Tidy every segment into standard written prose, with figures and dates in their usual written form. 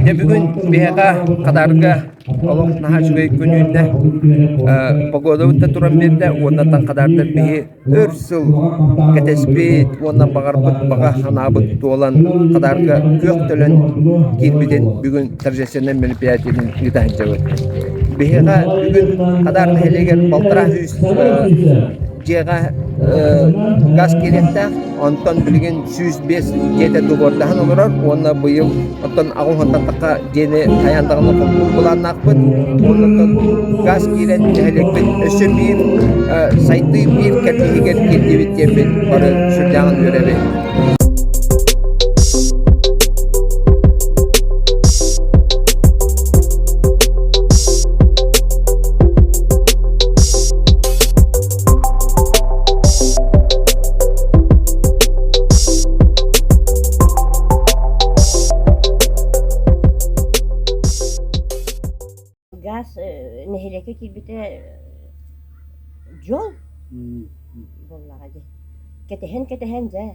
Дьэ бүгүн биһиэхэ Хадаарга олох наһаа үчүгэй күн үүннэ. Погодабыт да туран биэрдэ уонна Хадаардар биһи өр сыл кэтэспит уонна баҕарбыт баҕа санаабыт туолан Хадаарга күөх төлөн киирбитин бүгүн торжественнай мероприятиетын ыыта сылдьабыт. Биһиэхэ бүгүн Хадаар нэһилиэгэр 1,5 дьиэҕэ газ киириэхтээх, онтон билигин 105 дьиэтэ дугуордаһан олорор уонна быйыл оттон аҕыс тахха дьиэни хайаан даҕаны холбуур былааннаахпыт. Уонна газ киирэн нэһилиэкпит өссө биир сайдыы биир кэрдииһигэр киирдибит диэммит бары сүрдээҕин үөрэбит. Газ нэһилиэккэ киирбитэ дьол буоллаҕа дии. Кэтэһэн-кэтэһэн дьэ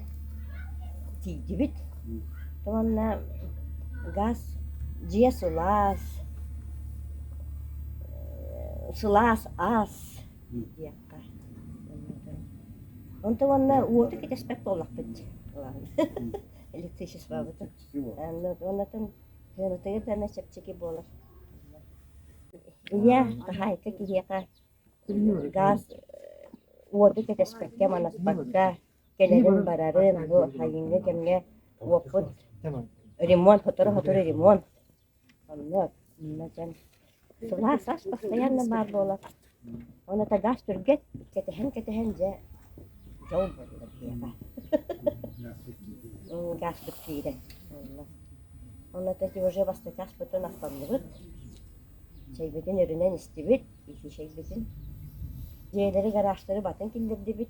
тиийдибит. Уонна газ дьиэ сылаас, сылаас аас диэххэ. Онто уонна уоту кэтэспэт буоллахпыт дии. Электричествобытын. Оннотон сыанатыгар да эмэ чэпчэки буолар. Ийэ хаһаайка киһиэхэ газ уоту кэтэспэккэ, манаспакка кэлэрин-барарын бу сайыҥҥы кэмҥэ уоппут ремонт сотору-сотору ремонт Онно онно дьон сылаас ас постоянно баар буолар. Онно газ түргэн кэтэһэн-кэтэһэн дьэ дьол буолла биһиэхэ. Газпыт киирэн. Онно. Онно ити уже бастакы аспытын астанныбыт. Чэйбитин өрүнэн истибит, ити чэйбитин. Дьиэлэри, гаражтары батын киллэрдибит.